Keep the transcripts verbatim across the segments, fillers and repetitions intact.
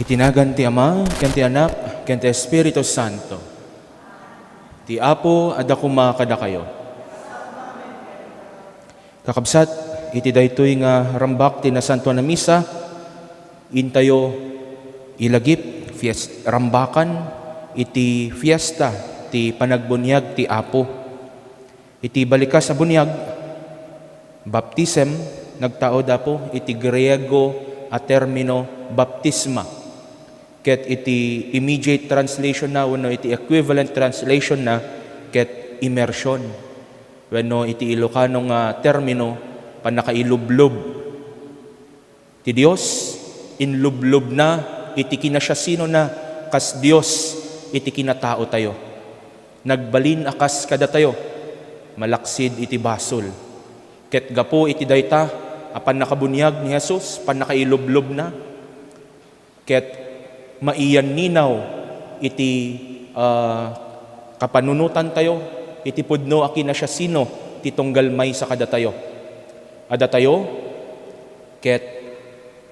Iti nagan ti Ama, ken ti Anak, ken ti Espiritu Santo. Ti Apo adda koma kadakayo. Kakabsat, iti daytoy nga rambak ti Nasantoan a Misa, intayo ilagip, fies-, rambakan iti fiesta ti panagbunyag ti Apo. Iti balikas a buniag, baptism, nagtaud, Apo, iti Griego a termino baptisma, ket iti immediate translation na wenno iti equivalent translation na ket immersion, wenno iti Ilocano nga termino, pannakailublob. Ti Dios, inlublobna iti kinasiasinona kas Dios iti kinataotayo. Nagbalin a kas kadatayo, malaksid iti basol. Ket gapu iti dayta a pannakabuniag ni Jesus, pannakailublobna, ket maiyanninaw iti, ah, kapanunotantayo, iti pudno a kinasiasino ti tunggal maysa kadatayo. Adatayo ket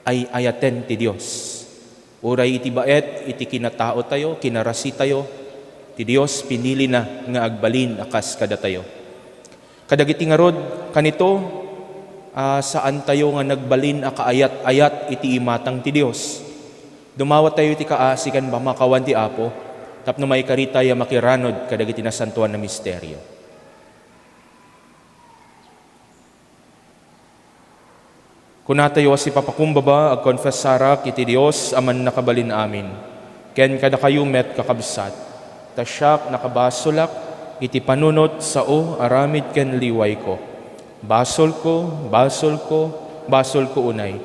ay-ayaten ti Dios. Uray iti baet iti kinataotayo, kinarasitayo, ti Dios pinilina nga agbalin a kas kadatayo. Kadagiti ngarud, kanito, ah, saantayo nga nagbalin a kaayat-ayat iti imatang ti Dios. Dumawatayo iti kaasi ken pamakawan ti Apo tapno maikaritay a makiranod kadagiti nasantoan a misterio. Kunatayo a sipapakumbaba, agkonfessarak iti Dios a Mannakabalin-amin, ken kadakayo met, kakabsat, ta siak nakabasolak iti panunot, sao, aramid ken liwayko. Basolko, basolko, basolko unay,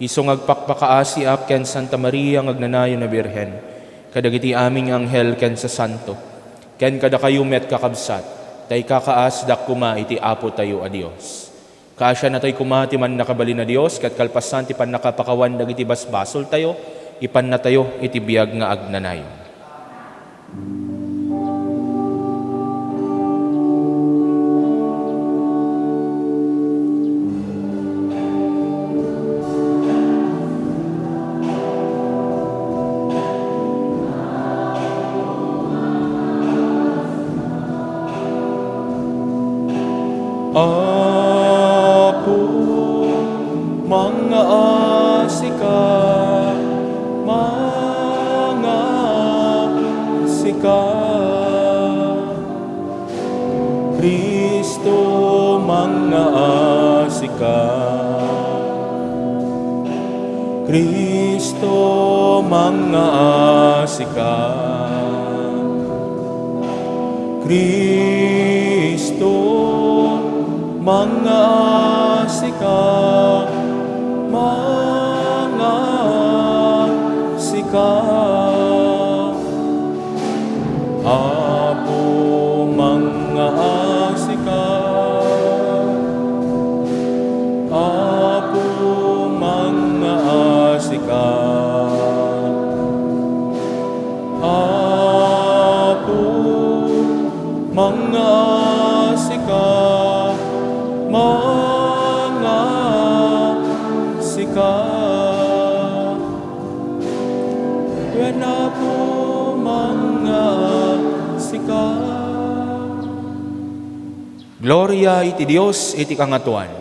isu nga agpakpakaasiak ken Santa Maria nga agnanayon a Birhen, kadagiti amin nga anghel ken sasanto, ken kadakayo met, kakabsat, ta ikakaasdak koma iti Apotayo a Dios. Kaasianna tayo koma ti Mannakabalin a Dios, ket kalpasan ti pannakapakawan dagiti basbasoltayo, ipannatayo iti biag nga agnanayon. Apo, mangngaasika, mangngaasika. Cristo, mangngaasika. Cristo, mangngaasika. Cristo, mangngaasika, mangngaasika. Apo, mangngaasika. Apo, mangngaasika. Apo, mangngaasika, mangngaasika. Wen, Apo, mangngaasika. Gloria iti Dios iti kangatoan.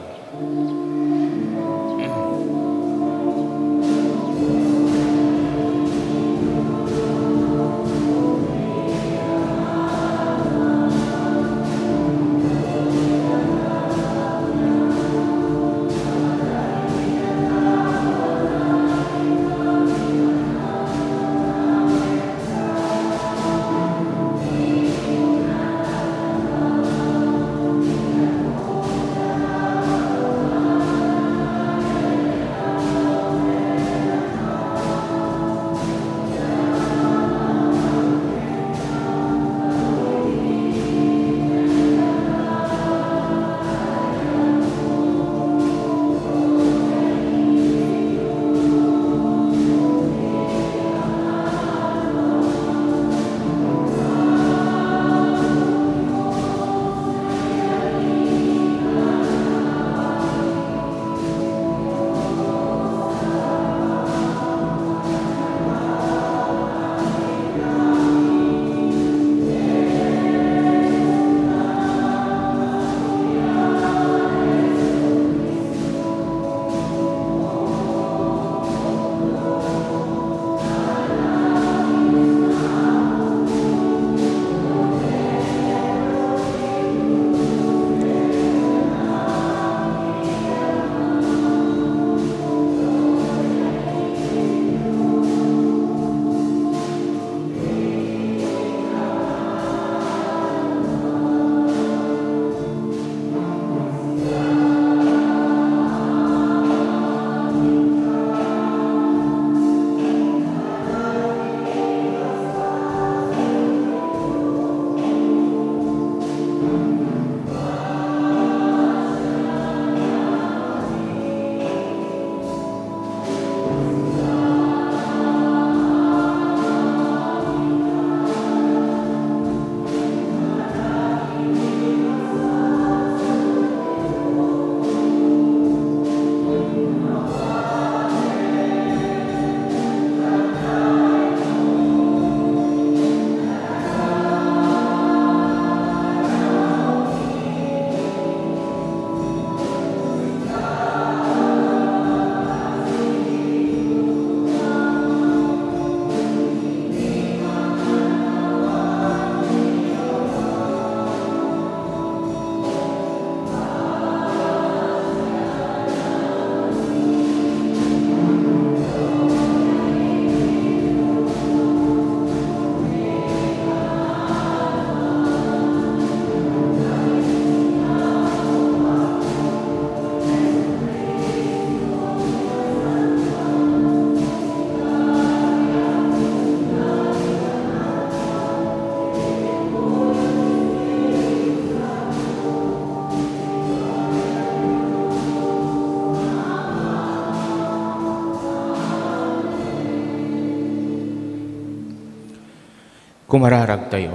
Kumararagtayo.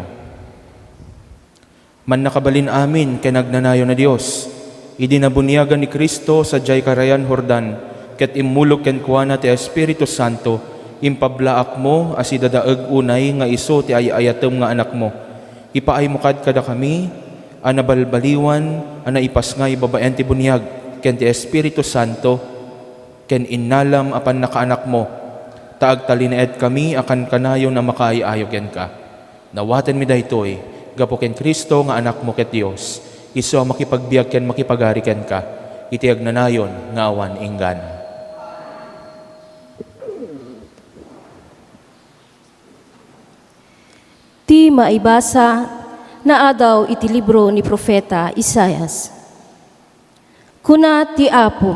Mannakabalin amin ken agnanayon a Dios, idi nabuniagan ni Cristo sadiay karayan Jordan ket immulog kenkuana ti Espiritu Santo, impablaakmo a sidadaeg unay nga isu ti ay-ayatem nga Anakmo. Ipaaymo kad kadakami a nabalbaliwan a naipasngay babaen ti buniag ken ti Espiritu Santo, ken innalam a pannakaanakmo, ta agtalinaedkami a kankanayon a makaay-ayo kenka. Nawatenmi daytoy gapu ken Cristo nga Anakmo ket Dios, isu a makipagbiag ken makipagari kenka iti agnanayon nga awan inggana. Ti maibasa naadaw iti libro ni Profeta Isaias. Kuna ti Apo,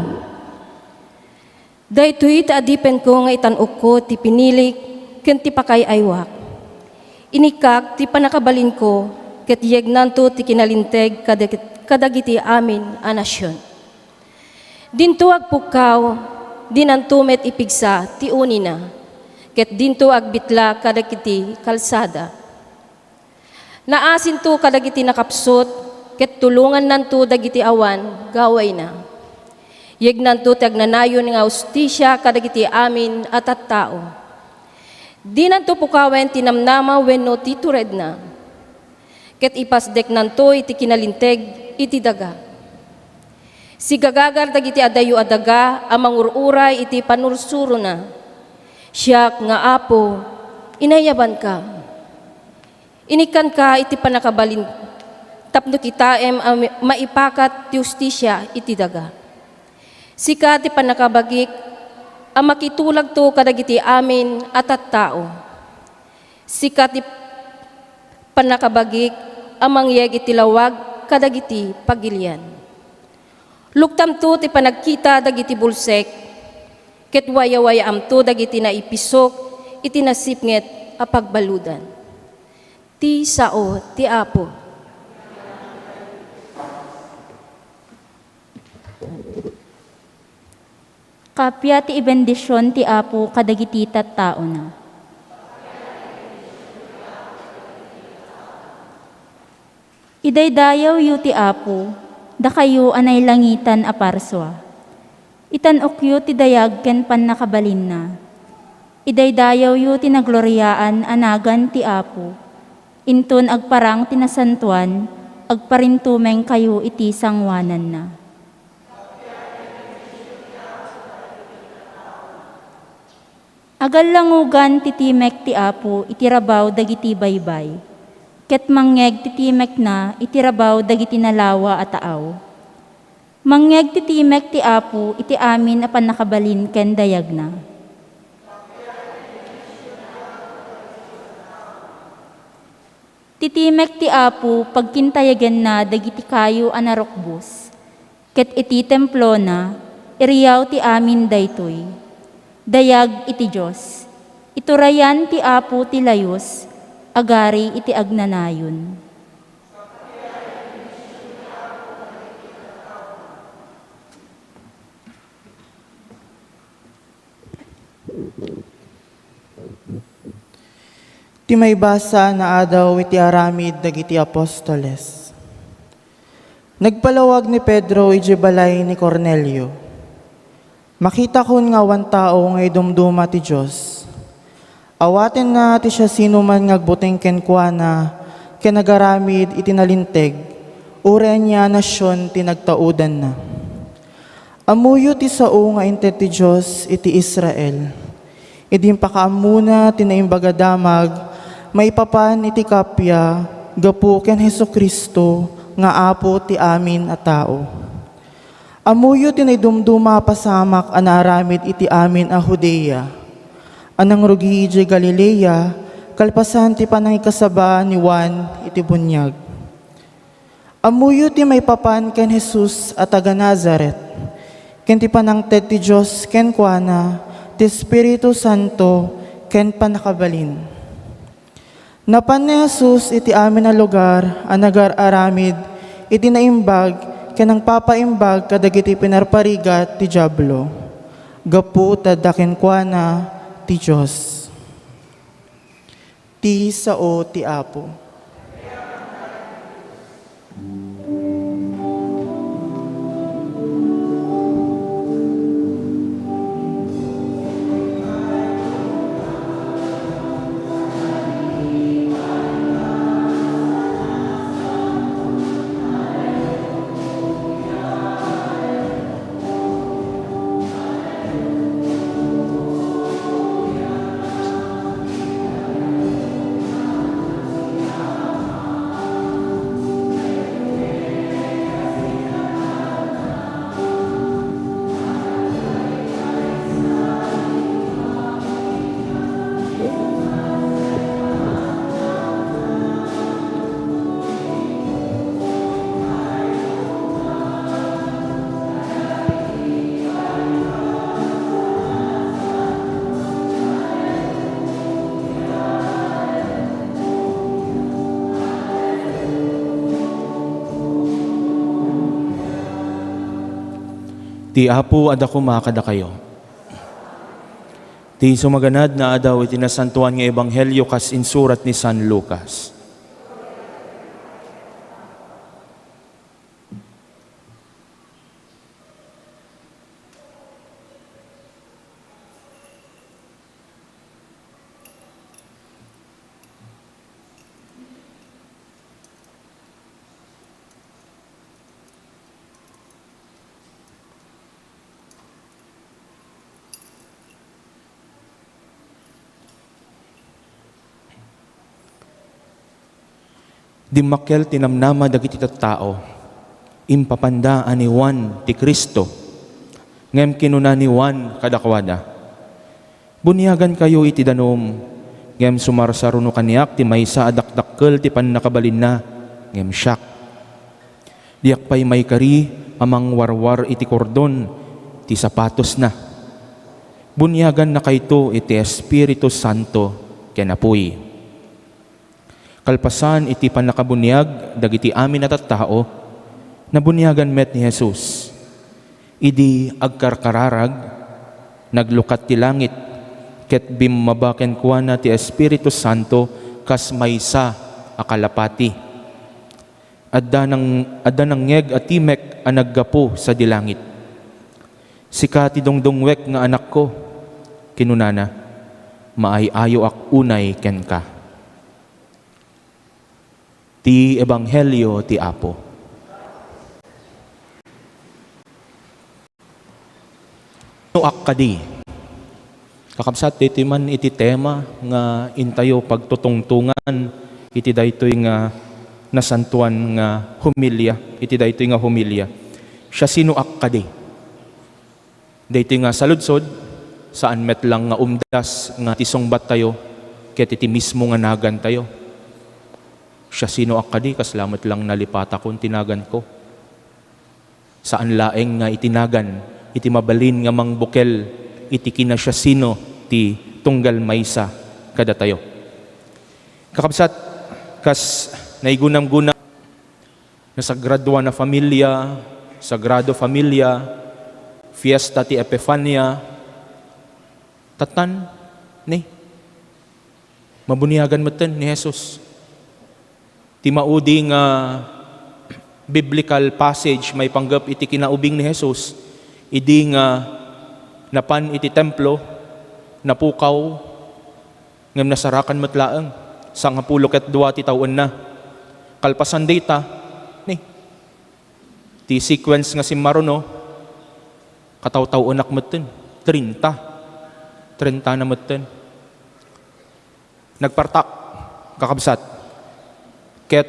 "Daytoy ti adipenko nga itan-okko ti pinilik ken ti pakay-aywak. Inikkak ti pannakabalinko ket yegnanto ti kinalinteg kadag-, kadagiti amin a nasion. Dinto agpukkaw, dinanto met ipigsa ti unina, ket dinto agbitla kadagiti kalsada. Naasinto kadagiti nakapsut, ket tulongannanto dagiti awan gawayna. Yegnanto ti agnanayon nga hustisia kadagiti amin a tattao. Dinanto pukawen ti namnama wenno ti turedna, ket ipasdeknanto iti kinalinteg iti daga. Sigagagar dagiti adayo a daga a mangur-uray iti panursurona. Siak nga Apo, inayabanka. Inikkanka iti pannakabalin tapno kitaem a maipakat ti hustisia iti daga. Sika ti pannakabagik a makitulagto kadagiti amin a tattao. Sika ti pannakabagik a mangyeg iti lawag kadagiti pagilian. Luktamto ti panagkita dagiti bulsek, ket wayawayaamto dagiti naipisok iti nasipnget a pagbaludan." Ti sao ti Apo. Kappia ti ibendision ti Apo kadagiti tattaona. Idaydayawyo ti Apo, dakayo a nailangitan a parsua. Itan-okyo ti dayag ken pannakabalinna. Idaydayawyo ti nagloriaan a nagan ti Apo. Inton agparang ti nasantoan, agparintumengkayo iti sangoananna. Agallangugan ti timek ti Apo iti rabaw dagiti baybay, ket mangngeg ti timekna iti rabaw dagiti nalawa a taaw. Mangngeg ti timek ti Apo iti amin a pannakabalin ken dayagna. Ti timek ti Apo pagkintayagenna dagiti kayo a narukbos, ket iti templona, iriaw ti amin daytoy. Dayag iti Dios. Iturayan ti Apo ti layus, agari iti agnanayon. Ti maibasa naadaw iti aramid dagiti apostoles. Nagpalawag ni Pedro idiay balay ni Cornelio. Makitakon nga awan tao nga idumduma ti Dios. Awatenna ti siasinoman nga agbuteng kenkuana ken agaramid iti nalinteg, uray ania a nasion ti nagtaudanna. Ammoyo ti sao nga inted ti Dios iti Israel. Idi impakaammona ti Naimbag a Damag maipapan iti kappia gapu ken Jesu-Cristo nga Apo ti amin a tao. Ammoyo ti naidumduma a pasamak a naaramid iti amin a Judea, a nangrugi idiay Galilea kalpasan ti panangikasaba ni Juan iti buniag. Ammoyo ti maipapan ken Jesus a taga-Nazaret, ken ti panangted ti Dios kenkuana ti Espiritu Santo ken pannakabalin. Napan ni Jesus iti amin a lugar a nagar-aramid iti naimbag ken nangpapaimbag kadagiti pinarparigat ti Diablo, gapu ta adda kenkuana ti Dios. Ti sao ti Apo. Ti Apo adda koma kadakayo. Ti sumaganad nga adaw iti Nasantoan nga Ebanghelio kas insurat ni San Lucas. Dimmakkel ti namnama dagiti tattao. Impapanda a ni Juan ti Cristo. Ngem kinuna ni Juan kadakuada, "Buniagankayo iti danum, ngem sumarsaruno kaniak ti maysa a dakdakkel ti pannakabalinna, ngem siak. Diak pay maikari a mangwarwar iti kordon ti sapatosna. Buniagannakayto iti Espiritu Santo ken apuy." Kalpasan iti pannakabuniag dagiti amin a tattao, nabuniagan met ni Jesus. Idi agkarkararag, naglukat ti langit, ket bimmaba kenkuana ti Espiritu Santo kas maysa a kalapati. Adda nang-, adda nangngeg a timek a naggapu sadi langit. "Sika ti dungdungwek nga Anakko," kinunana, "maay-ayoak unay kenka." Ti Ebanghelio ti Apo. No akkadi. Kakabsat, daytoy man iti tema nga intayo pagtutungtungan iti daytoy nga nasantuan nga homilya, iti daytoy nga homilya. Siasinoak kadi? Daytoy nga saludsod, saan met lang nga umdas nga ti sungbattayo ket iti mismo nga nagantayo. Siasinoak kadi? Kasla met lang nalipatakon ti naganko. Saan laeng nga iti nagan iti mabalin nga mangbukel iti kinasiasino ti tunggal maysa kadatayo. Kakabsat, kas naigunamguna, Nasagraduan a Familia, Sagrado Familia, Fiesta ti Epifania, tattan, ni, mabuniagan metten ni Jesus. Ti maudi nga biblical passage maipanggep iti kinaubing ni Jesus, idi nga napan iti templo, napukaw, ngem nasarakan met laeng, sangapulo ket dua ti tawenna. Kalpasan dayta, ni, ti sequence nga simmaruno, katawtawenak metten, treinta. Treinta na metten. Nagpartak, kakabsat. Ket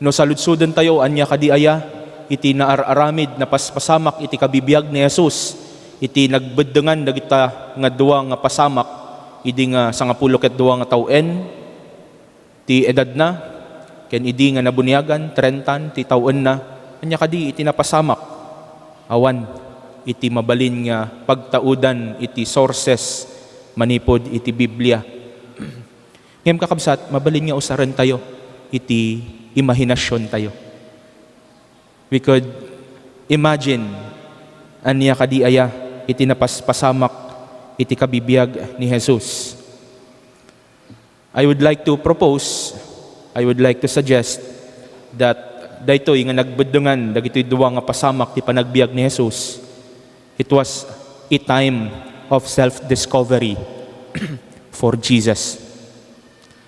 no saludsodentayo, ania kadi aya iti naar-aramid, napaspasamak iti kabibiag ni Jesus iti nagbeddengan dagita nga dua nga pasamak idi nga sangapulo ket dua nga tawen ti edadna, ken idi nga nabuniagan, treinta ti tawenna, ania kadi iti napasamak? Awan iti mabalin nga pagtaudan iti sources manipud iti Biblia. Ngem, kakabsat, mabalin nga usarentayo iti imahinasiontayo. We could imagine ania kadi aya iti napaspasamak iti kabibiag ni Jesus. I would like to propose, I would like to suggest that daytoy nga nagbeddengan dagitoy dua nga pasamak ti panagbiag ni Jesus, it was a time of self-discovery for Jesus.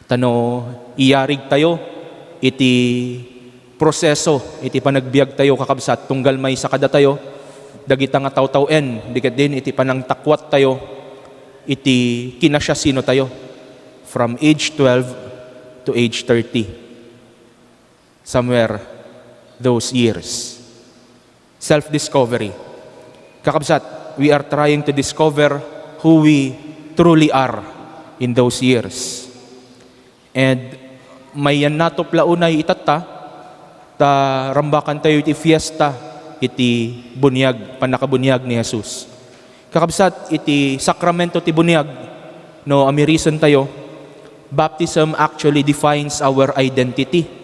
Ta no iyarig tayo iti proseso iti panagbiag tayo, kakabsat, tunggal maysa kadatayo dagita nga tawtaw-en, di ket din iti panangtakuat tayo iti kinasiasino tayo from age twelve to age thirty. Somewhere those years. Self-discovery. Kakabsat, we are trying to discover who we truly are in those years. And mayan natop la unay itatta, ta rambakan tayo iti fiesta, iti buniag, pannakabuniag ni Jesus. Kakabsat, iti sakramento ti buniag, no, amirisan tayo, baptism actually defines our identity.